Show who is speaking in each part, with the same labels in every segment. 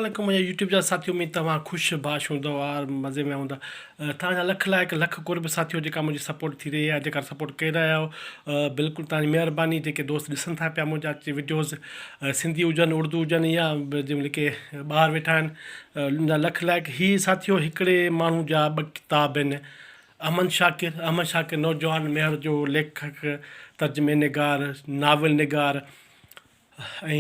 Speaker 1: عليڪم منهنجا يوٽيوب جا ساٿيو اميد توهان خوش باش هوندؤ آر مزي ۾ هوندا توهان جا لک لائق لک قرب ساٿيو جيڪا منهنجي سپورٽ ٿي رهي آهي جيڪا سپورٽ ڪري رهيا آهيو بلڪل توهان جي مهرباني جيڪي دوست ڏسن ٿا پيا منهنجا وڊيوز سنڌي هجن اردو هجن يا جيڪي ٻاهر ويٺا آهن ان جا لک لائق هي ساٿيو هڪڙي ماڻهو جا ٻه ڪتاب آهن احمد شاڪر احمد شاڪر نوجوان ميهڙ جو ليکڪ ترجمي نگار ناول نگار ۽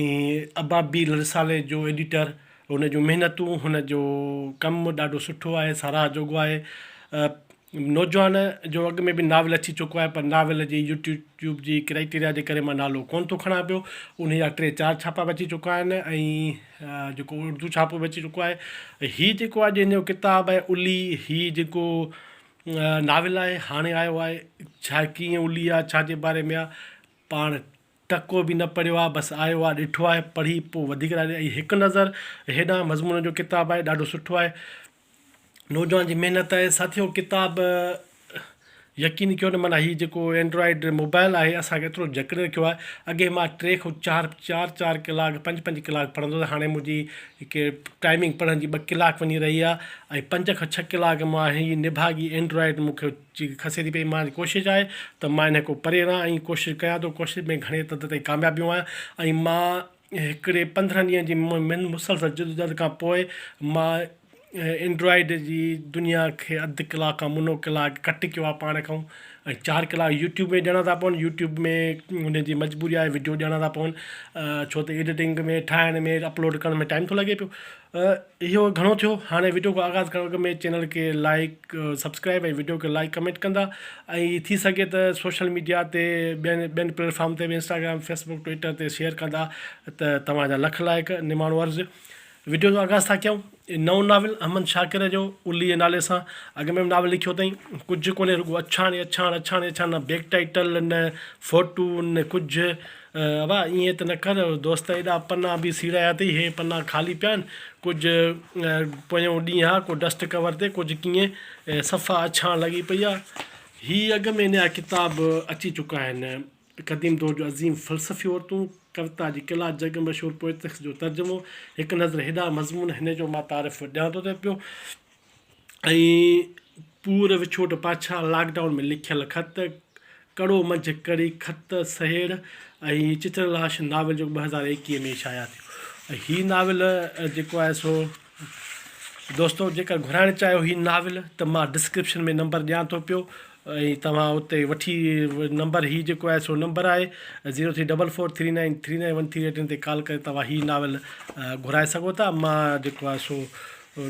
Speaker 1: ابابيل رسالي جو ايڊيٽر، هن جون محنتون، هن جو ڪم ڏاڍو سٺو آهي، ساراهه جوڳو آهي. نوجوان جو اڳ ۾ به ناول اچي چڪو آهي پر ناول جي يوٽيوب جي ڪرائيٽيريا جي ڪري مان نالو ڪونه ٿو کڻان پيو. انهي جا ٽي چار ڇاپا به اچي چڪا آهن ۽ جيڪو اردو ڇاپو به اچي چڪو آهي. هي جيڪو اڄ هن جو ڪتاب آهي الي هي جيڪو ناول آهي هاڻي آيو آهي ڇا ڪيئن الي آهي ڇا جي باري ۾ آهي پاڻ ٽڪو به نه پڙهيو آ بس آيو آ ڏٺو آهي پڙهي پوء وڌيڪ راء ڏي هڪ نظر هيڏانهن مضمون جو ڪتاب آهي ڏاڍو سٺو آهي نوجوان جي محنت آهي ساٿيو ڪتاب يقين ڪيو نه معنيٰ هي جيڪو اينڊرائيڊ موبائل آهي اسانکي ايترو جڪڙي رکيو آهي اڳي مان ٽي کان چار چار چار ڪلاڪ پنج پنج ڪلاڪ پڙهندو هوس هاڻي منهنجي هڪ ٽائمنگ پڙهڻ جي ٻه ڪلاڪ وڃي رهي آهي ۽ پنج کان ڇهه ڪلاڪ مان هي نڀاڳي اينڊرائيڊ مونکي جي کسي ٿي پئي مان ڪوشش آهي ته مان ان کان پري رهان ۽ ڪوشش ڪيان ٿو ڪوشش ۾ گهڻي حد تائين ڪامياب ويو آهيان ۽ مان هڪڙي 15 ڏينهن جي مسلسل جدوجهد کان پوء مان اينڊرائيڊ جي دنيا کي اڌ ڪلاڪ کان منو ڪلاڪ ڪٽ ڪيو آهي پاڻ کان ۽ چار ڪلاڪ يوٽيوب ۾ ڏيڻا ٿا پون يوٽيوب ۾ ان جي مجبوري آهي وڊيو ڏيڻا ٿا پون ڇو ته ايڊيٽنگ ۾ ٺاهڻ ۾ اپلوڊ ڪرڻ ۾ ٽائيم ٿو لڳي پيو اهو گهڻو ٿيو هاڻي وڊيو کي آغاز ڪرڻ اڳ ۾ چينل کي لائيڪ سبسڪرائب ۽ وڊيو کي لائيڪ ڪمينٽ ڪندا ۽ ٿي سگهي ته سوشل ميڊيا تي ٻين ٻين پليٽ فارم تي به انسٽاگرام فيسبوڪ ٽوئٽر تي شيئر ڪندا ته توهان جا لک لائق نماڻو عرض وڊيو جو آغاز ٿا ڪيون نئون ناول احمد شاڪر جو الي جي نالي سان اڳ ۾ به ناول لکيو اٿائين ڪجهه ڪونهي رڳو اڇاڻ اڇاڻ اڇاڻ اڇاڻ نه بيڪ ٽائيٽل نه فوٽو نه ڪجهه ابا ائين ته نه ڪر دوست ايڏا پنا به سيڙايا اٿئي هي پنا خالي پيا آهن ڪجهه پويون ڏينهن آ ڪو ڊسٽ ڪور تي ڪجهه ڪيئن صفا اڇاڻ لڳي پئي آ. هي اڳ ۾ نيا ڪتاب اچي چڪا آهن. قديم دور جون عظيم فلسفي عورتون، ڪوتا جي ڪلا، جڳ مشهور پوئٽرڪس جو ترجمو، هڪ نظر هيڏانهن مضمون هن جو مان تعارف ڏيان ٿو ته پيو. ۽ پور وڇوٽ پاڇا لاڪ ڊائون ۾ لکيل خط، ڪڙو منجهه ڪڙي خط سهيڙ ۽ چچريل لاش ناول جيڪو 2021 ۾ شايع ٿيو ۽ هي ناول جيڪو آهي سو دوستو جيڪر گهرائڻ چاهيو هي ناول ته مان ڊسڪرپشن ۾ نمبر ڏيان ٿو پيو ۽ توهان اتي وٺي نمبر هي جيڪو آهي سو نمبر آهي zero three double four three nine three nine one three eight تي ڪال ڪري توهان هي ناول گهرائي سگهو ٿا مان جيڪو آهي سو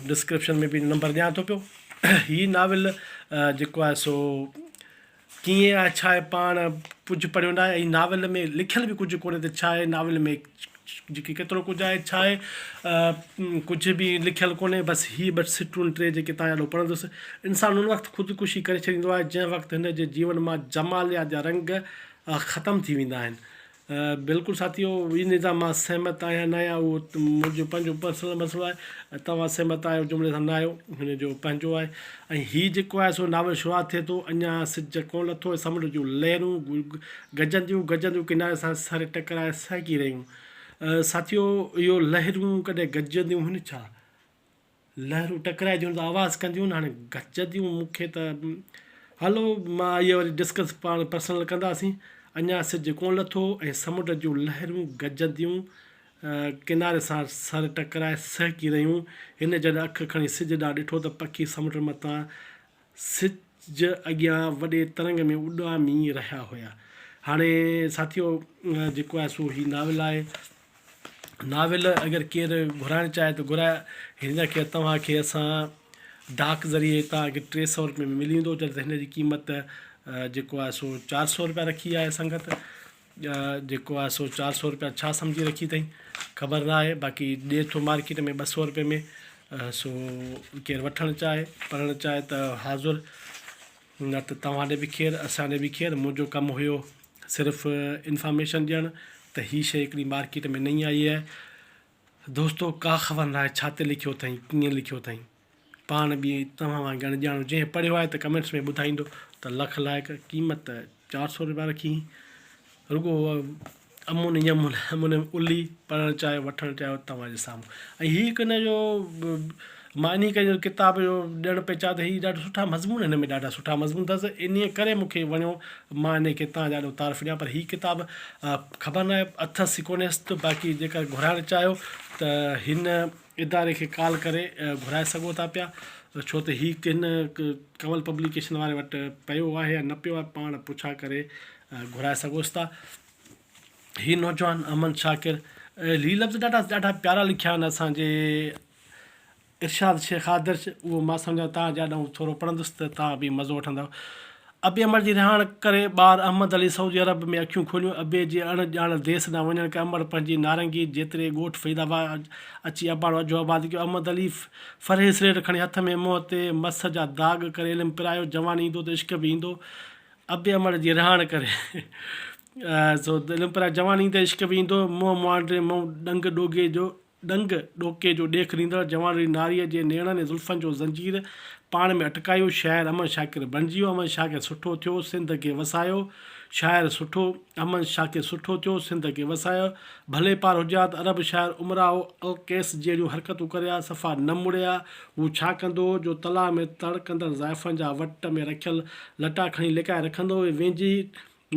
Speaker 1: ڊسڪرپشن ۾ به نمبر ڏيان ٿو پيو هي ناول جيڪو آهي سو ڪيئن آهي ڇا آهي پاڻ ڪجهه پڙهيو نه آهي ۽ ناول ۾ لکيل به ڪجهه ڪونهي ته ڇا آهي ناول ۾ جيڪي ڪيترو ڪجهه آهي ڇا آهي ڪجهه به لکيل ڪونهي بس هي ٻه سٽون ٽي جيڪي تان آڏو پڙهندس انسان ان وقت خودڪشي ڪري ڇڏيندو آهي جنهن وقت هن جي جيون مان جماليات جا رنگ ختم ٿي ويندا آهن بلڪل ساٿيو ان سان مان سهمت آهيان نه آهيان اهو منهنجو پنهنجو پرسنل مسئلو آهي توهان سهمت آهيو جملي سان نه آهيو هن جو پنهنجو آهي ۽ هي جيڪو آهي سو ناول شروعات ٿئي ٿو اڃا سج ڪونه لٿو ۽ سمنڊ جون لهرون گجنديون گجنديون ڪناري سان سر ٽڪرائي سهڪي رهيون ساٿيو اهو لهرون ڪڏهن گجنديون هن ڇا لهرون ٽڪرائجن ته آواز ڪنديون نه هاڻي گجنديون مون کي ته هلو مان اهي وري ڊسڪس پاڻ پرسنل ڪنداسين اڃا سج ڪونه لٿو ۽ سمنڊ جون لهرون گجنديون ڪناري سان سر ٽڪرائي سهڪي رهيون هن جڏهن اک کڻي سج ڏانهن ڏٺو ته پکي سمنڊ مٿان سج اڳيان وڏي ترنگ ۾ اڏامي رهيا هيا هاڻي ساٿيو جيڪو آهي سو هي ناول آهي ناول اگر ڪير گهرائڻ چاهي ته گهرائي هن کي توهان کي اسان ڊاڪ ذريعي توهان کي 300 روپئي ۾ ملي ويندو جڏهن ته هن جي قيمت جيڪو آهي سو 400 روپيا رکي آهي سنگت جيڪو آهي سو 400 روپيا ڇا سمجهي رکي اٿئي خبر نه آهي باقي ڏي ٿو مارڪيٽ ۾ 200 روپئي ۾ سو ڪير وٺڻ چاهي پڙهڻ چاهي ته حاضر نه ته توهان ڏي به خير اسان ڏي به خير منهنجو ڪم هيو صرف انفارميشن ڏيڻ ته هي شيء هڪڙي مارڪيٽ ۾ نئين آئي آهي دوستو ڪا خبر ناهي ڇا تي لکيو اٿائين ڪيئن لکيو اٿائين پاڻ به توهان وانگي اڻ ڄاڻو جنهن پڙهيو آهي ته ڪمينٽس ۾ ٻڌائيندو ته لک لائق قيمت 400 روپيا رکي رڳو امن يمن امن الي پڙهڻ چاهيو وٺڻ چاهيو توهان جي سامهون ۽ هي هڪ هن جو مان انهي ڪري ڪتاب جو ڏيڻ پئي چاهيان ته هي ڏاڍا سٺا مضمون هن ۾ ڏاڍا سٺا مضمون اٿس انهي ڪري مون کي وڻيو مان انهي کي توهان جي آڏو تعارف ڏيان پر هي ڪتاب خبر ناهي اٿس ڪونهيس ته باقي جيڪر گهرائڻ چاهيو ته هن اداري کي ڪال ڪري گهرائي سگهو ٿا پيا ڇو ته هي ڪن ڪنول پبليڪيشن واري وٽ پيو آهي يا نه پيو آهي پاڻ پڇا ڪري گهرائي سگهوس ٿا. هي نوجوان احمد شاڪر هي لفظ ڏاڍا ڏاڍا پيارا لکيا آهن اسان جي ارشاد شيخ آدرش اهو مان سمجهان تان جا ڏانهن ٿورو پڙهندس ته تان به مزو وٺندؤ. ابي امڙ جي رهاڻ ڪري ٻار احمد علي سعودي عرب ۾ اکيون کوليون. ابي جي اڻ ڄاڻ ديس ڏانهن وڃڻ ڪري امڙ پنهنجي نارنگي جيتري ڳوٺ فريد آباد اچي اباڻو اجهو آباد ڪيو. احمد علي ڦرهي سليٽ کڻي هٿ ۾ منهن تي مس جا داغ ڪري علم پرايو. جواني ايندو ته عشق به ايندو. ابي امڙ جي رهاڻ ڪري سو علم پرايو. جواني ايندي عشق به ايندو. منهن مهانڊي مئون ڏنگ ڏوگهي جو ڏنگ ڏوڪي جو ڏيک ڏيندڙ جوانڙي ناريء جي نيڻن ۽ زلفن جو زنجير پاڻ ۾ اٽڪايو شاعر احمد شاڪر بڻجي ويو. احمد شاڪر سٺو ٿيو، سنڌ کي وسايو. شاعر سٺو، احمد شاڪر سٺو ٿيو، سنڌ کي وسايو. ڀلي پار هجي ها ته عرب شاعر امراء القيس جهڙيون حرڪتون ڪري ها، صفا نه مڙي ها. هو ڇا ڪندو هو جو تلاء ۾ تڙ ڪندڙ زائفن جا وٽ ۾ رکيل لٽا کڻي لڪائي رکندو هو ۽ وينجهي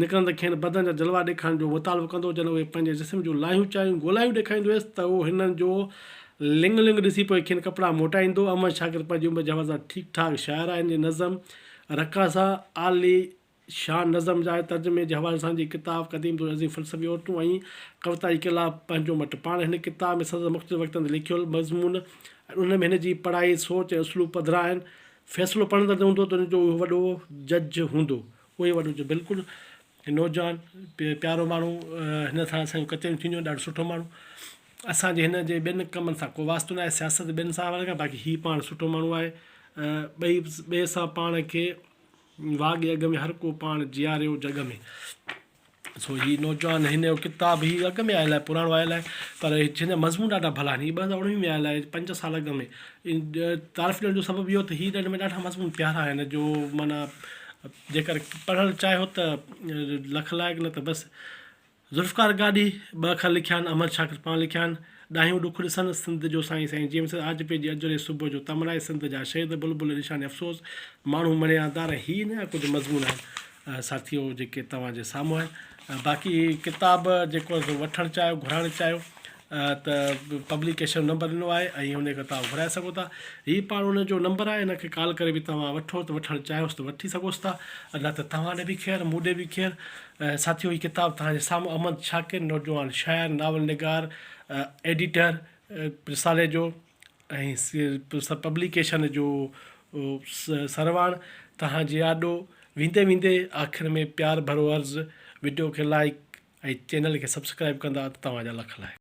Speaker 1: نڪرندڙ کين بدن جا جلوا ڏيکارڻ جو مطالبو ڪندو هو. جڏهن اهي پنهنجي جسم جون لاهيون چاهيون گولايون ڏيکاريندو هيس ته اهو هنن جو لڱ لڱ ڏسي پوء کين ڪپڙا موٽائيندو. احمد شاڪر پنهنجي عمر جي حوالي سان ٺيڪ ٺاڪ شاعر آهي. هن جي نظم رقاصه عالي شان نظم جا آهي. ترجمي جي حوالي سان هن جي ڪتاب قديم دور جون عظيم فلسفي عورتون ۽ ڪوتا جي ڪلا پنهنجو مٽ پاڻ هن ڪتاب ۾ سندس مختلف وقتن تي لکيل مضمون ۽ انهن ۾ هن جي پڙهائي، سوچ ۽ اسلوب پڌرا آهن. فيصلو پڙهندڙ تي هوندو ته ان جو اهو وڏو جج هوندو. اهو ئي وڏو جو بلڪل نوجوان پيارو ماڻهو هن سان اسان جون ڪچهريون ٿينديون آهن ڏاڍو سٺو ماڻهو اسان جي هن جي ٻين ڪمن سان ڪو واسطو ناهي سياست ٻين سان حوالي کان باقي هي پاڻ سٺو ماڻهو آهي ٻئي ٻئي سان پاڻ کي واڳ اڳ ۾ هر ڪو پاڻ جياريو جڳ ۾ سو هي نوجوان هن جو ڪتاب هي اڳ ۾ آيل آهي پراڻو آيل آهي پر هن جا مضمون ڏاڍا ڀلا آهن هي 2019 ۾ آيل آهي پنج سال اڳ ۾ تعارف ڏيڻ جو سبب اهو ته هي ڏاڍي ۾ ڏاڍا مضمون پيارا آهن جو معنيٰ جيڪر پڙهڻ چاهيو ته لک لائق نه ته بس ذوالفقار گاڏهي ٻه اکر لکيا آهن احمد شاڪر پاڻ لکيا آهن ڏاهيون ڏک ڏسن سنڌ جو سائين سائين جي ايم سيد آج پي جي اجري صبح جو تمنائي سنڌ جا شهيد بلبل نشان افسوس ماڻهو مڻيادار هي هن جا ڪجهه مضمون آهن ساٿيو جيڪي توهان جي سامهون آهن باقي ڪتاب جيڪو وٺڻ چاهيو گهرائڻ چاهيو ته پبليڪيشن نمبر ڏنو آهي ۽ ان کي توهان گهرائي سگهو ٿا هي پاڻ ان جو نمبر آهي ان کي ڪال ڪري به توهان وٺو ته وٺڻ چاهيوس ته وٺي سگهوس ٿا نه ته توهان ڏي به خير مون ڏي به خير ساٿيو هي ڪتاب توهان جي سامهون احمد شاڪر نوجوان شاعر ناول نگار ايڊيٽر رسالي جو ۽ پبليڪيشن جو سرواڻ توهان جي آڏو ويندي ويندي آخر ۾ پيار ڀرو عرض وڊيو کي لائيڪ ۽ چينل کي سبسڪرائيب ڪندا ته توهان جا لک لائق.